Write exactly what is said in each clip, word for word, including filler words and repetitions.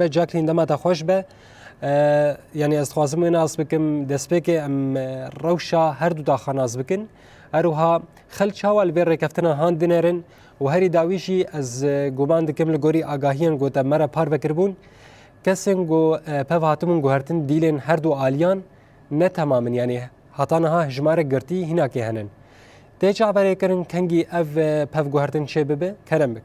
Be Jacqueline, dema te xweş be. E, yanî ez dixwazim wê nas bikim, destpêkê em, e, rewşa her du taxa nas bikin. Her wiha xelk çawa li vê rêkeftina han dinerin û herî dawî jî ez, e, guman dikim li gorî agahiyan ku te me re parve kiribûn, kesên ku, e, pev hatibûn guhertin dîlên her du aliyan ne temam in, yanî heta niha hejmarek girtî hînakê henin. Tê çaverêkirin kengî ev, e, pev guhertin çêbibe? Kerem bik.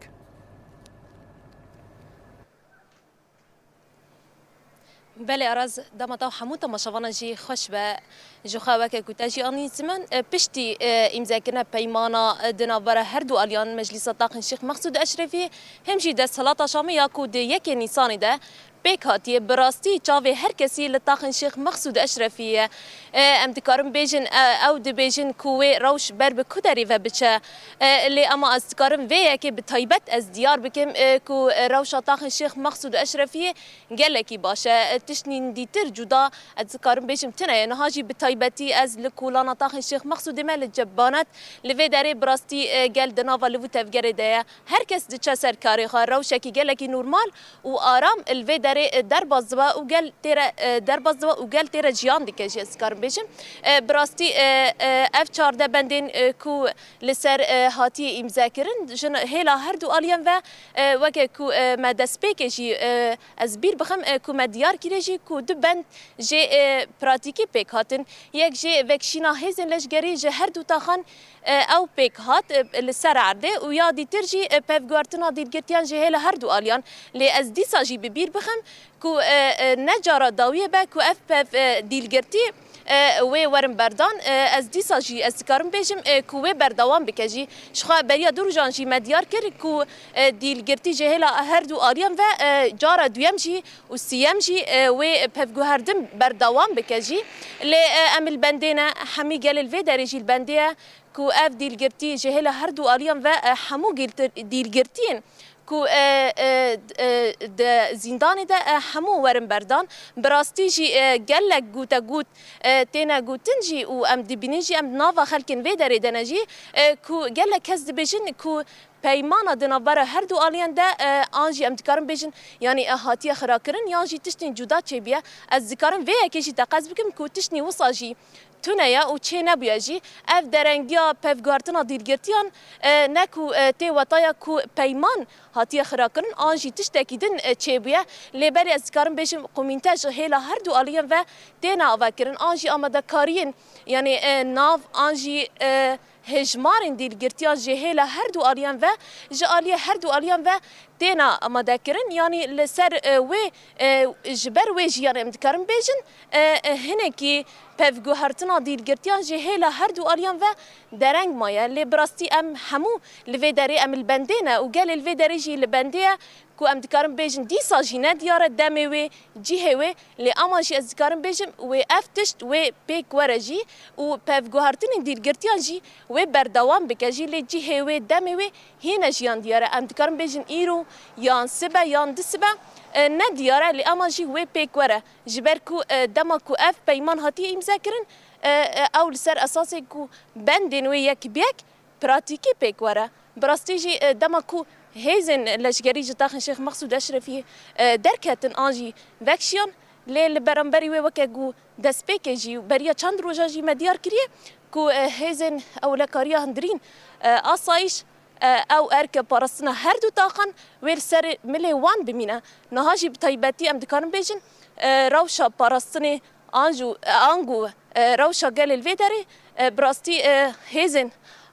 Belê Araz, dema te û hemû temaşevanan jî xweş be. Ji xwe weke ku te jî anî ziman, e, piştî, e, îmzekirina peymana, e, di navbera her du aliyan Meclîsa Taxên Şêx Mexsûd Eşrefî, hem jî desthilata Şamê ya ku di yekê Nîsanê de pêk hatiye, bi rastî çavê her kesî li Taxên Şêx Mexsûd Eşrefî ye. E, em dikarin bêjin, e, ew dibêjin ku wê rewş ber bi ku derê ve biçe. E, lê ema ez dikarim vê yekê bi taybet ez diyar bikim, e, ku rewşa Taxên Şêx Mexsûd Eşrefiyê gelekî baş e. E, tiştîn dîtir cuda ez dikarim bêjim tune ye. Niha jî bi taybetî ez li kolana Taxên Şêx Mexsûdê me li Cebanet, li vê derê bi rastî, e, gel di nava liv û tevgerê de ye. Her kes diçe ser karê xwe, rewşekî gelekî normal û aram li vê derê, e, derbas dibe û gel têre, e, derbas dibe û gel têre jiyan dike jî ez dikarim bêjim. E, bi rastî, e, e, ev çardeh bendên, e, ku li ser, e, hatiye îmzekirin, ji hêla her du aliyan ve, e, weke ku, e, me destpêkê jî, e, ez bîr bixim, e, ku me diyar kiriye jî ku du bend jê, e, pratîkî pêk hatin. Yek jê vekşîna hêzên leşgerî ji her du taxan, e, ew pêk hat, e, li ser erdê û ya dîtir jî, e, pevguhertina dîlgirtiyan ji hêla her du aliyan. Lê ez dîsa jî bi bîr bixim ku, e, e, ne cara dawiyê be ku ev pev, e, dîlgirtî, e, wê werin berdan. E, ez dîsa jî ez dikarim bêjim, e, ku wê berdewam bike jî. Ji xwe beriya du rojan jî me diyar kir ku, e, dîlgirtî ji hêla her du aliyan ve, e, cara duyem jî û siyem jî, e, wê pevguherdin berdewam bike jî. Lê, e, em li bendê ne, hemî gelê li vê derê jî li bendê ye ku ev dîlgirtî ji hêla her du aliyan ve, e, hemû gîltir-, dîlgirtiyên ku, e, e, e, di zîndanê de, e, hemû werin berdan. Bi rastî jî, e, gelek gotegot, e, têne gotin jî û em dibînin jî, em di nava xelkên vê derê de ne jî, e, ku gelek kes dibêjin ku peymana di navbera her du aliyan de, e, an jî em dikarin bêjin, yanî, e, hatiye xirakirin yan jî tiştên cuda çêbûye. Ez dikarim vê yekê jî teqez bikim ku tiştên wisa jî tune ye û çê nebûye jî. Ev derengiya pevguhertina dîlgirtiyan, e, ne ku, e, tê wetaya ku peyman hatiye xirakirin an jî tiştekî din, e, çêbûye. Lê berê ez dikarim bêjim, komînte ji hêla her du aliyan ve têne avakirin an jî amadekariyên, yanî, e, nav an jî, e, hejmarên dîlgirtiyan ji hêla her du aliyan ve, ji aliyê her du aliyan ve têne amadekirin. Yanî li ser, e, wê, e, ji ber wê jî, yanî em dikarin bêjin, e, e, hinekî pevguhertina dîlgirtiyan ji hêla her du aliyan ve dereng maye. Lê bi rastî em hemû li vê derê, em li bendê ne û gelê li vê derê jî li bendê ye. Ku em dikarin bêjin dîsa jî ne diyar e demê wê, cihê wê, lê ema jî ez dikarim bêjim wê ev tişt wê pêk were jî û pevguhertinên dîlgirtiyan jî wê berdewam bike jî, lê cihê wê, demê wê hîne jiyan diyar e. Em dikarin bêjin îro yan sibe yan du sibe, e, ne diyar e, lê ema jî wê pêk were. Ji ber ku, e, dema ku ev peyman hatiye îmzekirin, e, e, ew li ser esasê ku bendên wê yek bi yek pratîkî pêk were. Bi rastî jî, e, dema ku hêzên leşgerî ji taxên Şêx Mexsûd Eşrefî, e, derketin an jî vekşiyan, lê li beramberî wê weke ku destpêkê jî beriya çend roja jî me diyar kiriye ku, e, hêzên ewlekariya hundirîn, e, asayîş, e, ew erke parastina her du taxan wê li ser milê wan bimîne. Niha jî bi taybetî em dikarin bêjin, e, rewşa parastinê an jî, e, ango, e, rewşa gelê li vê derê, e, bi rastî, e, hêzên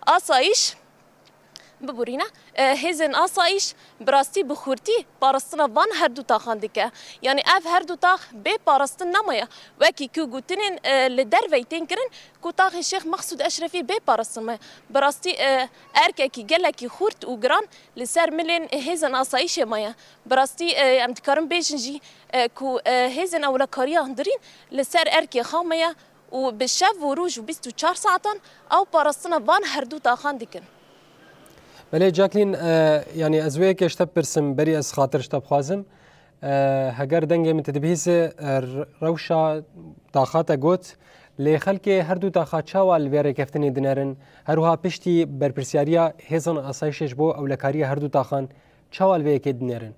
asayîş, biborîne, e, hêzên asayîş bi rastî bi xurtî parastina van her du taxan dike. Yanî ev her du tax bê parastin nemaye. Wekî ku gotinên, e, li derveyî tên kirin ku taxê Şêx Mexsûd Eşrefî bê parastin maye. Bi rastî, e, erkekî gelekî xurt û giran li ser milên hêzên asayîşê maye. Bi rastî, e, em dikarin bêjin jî, e, ku, e, hêzên ewlekariya hundirîn li ser erkê xwe maye û bi şev û roj û bîst û çar saetan ew parastina van her du taxan dikin. Belê Jacqueline, e, yanî ez wê yekê ji te bipirsim, berî ez xatir ji te bixwazim. E, heger dengê min te dibihîze, e, r-, rewşa taxa te got, lê xelkê her du taxa çawa li vê rêkeftinê dinerin? Her wiha piştî berpirsiyariya hêzan asayişê ji bo ewlekariya her du taxan çawa li vê yekê dinerin?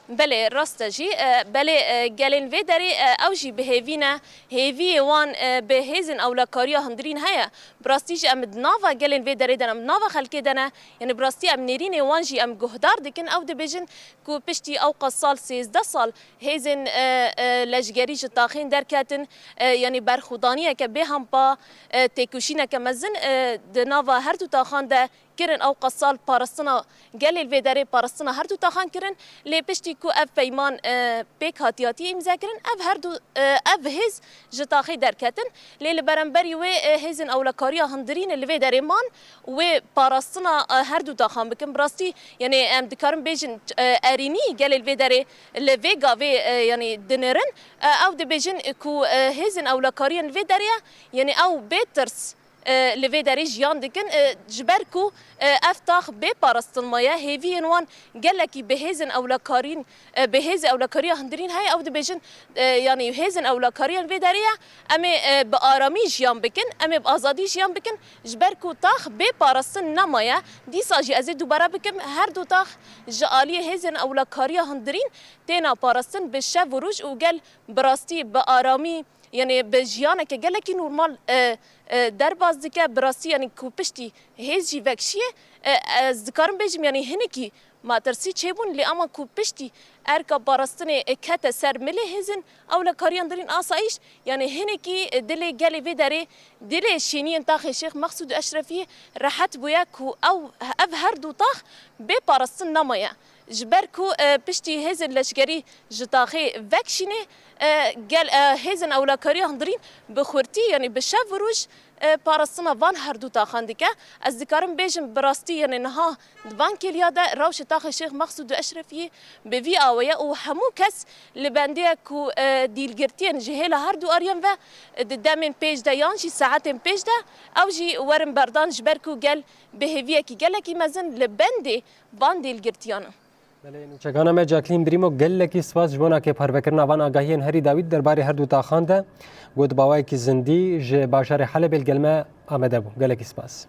Belê, rast e jî. E, belê, e, gelên vê derê, e, ew jî bi hêvî ne. Hêviyê wan, e, bi hêzên ewlekariya hundirîn heye. Bi rastî jî em di nava gelên vê derê de ne, em di nava xelkê de ne. Yanî bi rastî em nêrînê wan jî em guhdar dikin. Ew dibêjin ku piştî ew qas sal, sêzdeh sal hêzên, e, e, leşgerî ji taxên derketin, e, yanî berxwedaniyeke bê hempa, e, têkoşîneke mezin, e, di nava her du taxan de kirin. Ew qas sal parastina gelê li vê derê parastina her du taxan kirin. Lê piştî ku ev peyman, e, pêk hatiyatî îmze kirin, ev her du, e, ev hêz ji taxê derketin. Lê li beramberî wê, e, hêzên ewlekariya hundirîn li vê derê man, wê parastina, e, her du taxan bikin. Bi rastî, yanî em dikarin bêjin, e, erînî gelê li vê derê li vê gavê, e, yanî dinirin. E, ew dibêjin ku, e, hêzên ewlekariyan li vê derê ye, yanî ew bê tirs, e, li vê derê jiyan dikin, e, ji ber ku, e, ev tax bê parastin maye, hêviyên wan gelekî bi hêzên ewlekarîn, e, bi hêzê ewlekariya hundirîn heye, ew dibêjin, e, yanî hêzên ewlekariyan vê derê ye, em ê, e, bi aramî jiyan bikin, em ê bi azadî jiyan bikin, ji ber ku tax bê parastin nemaye. Dîsa jî ez ê dubare bikim, her du tax ji aliyê hêzên ewlekariya hundirîn têna parastin bi şev û roj û gel bi rastî bi aramî, yanî bi jiyaneke gelekî normal, e, e, derbas dike. Bi rastî, yanî ku piştî hêz jî vekşiye, e, ez dikarim bêjim, yanî hinekî matirsî çêbûn, lê ama ku piştî erka parastinê, e, kete ser milê hêzên ewlekariyan dirîn asayîş, yanî hinekî, e, dilê gelê vê derê, dilê şêniyên taxê Şêx Mexsûd û Eşrefiyê rehet bûye ku ew, ev her du tax bê parastin nemaye. Ji ber ku, e, piştî hêzên leşkerî ji taxê vekşînê, e, gel, e, hêzên ewlekariya hundirîn bi xurtî, yanî bi şev û roj, e, parastina van her du taxan dike. Ez dikarim bêjim bi rastî, yanî niha di van kêliya de rewşê taxê Şêx Mexsûd û Eşrefiyê bi vî awê ye û hemû kes li bendê ye ku, e, dîlgirtiyên ji hêla her du ariyan ve, e, di demên pêş de yan jî saetên pêş de ew jî werin berdan, ji ber ku gel bi hêviyekî gelekî mezin li bendê van dîlgirtiyan in. Belê, nûçegana me Jacqueline Brîmo, gelekî spas ji bona kê parvekirina van agahiyên herî dawî derbarê her du taxan de ku di bawayekî zindî ji bajarê Helebê li gel me amade bû. Gelekî spas.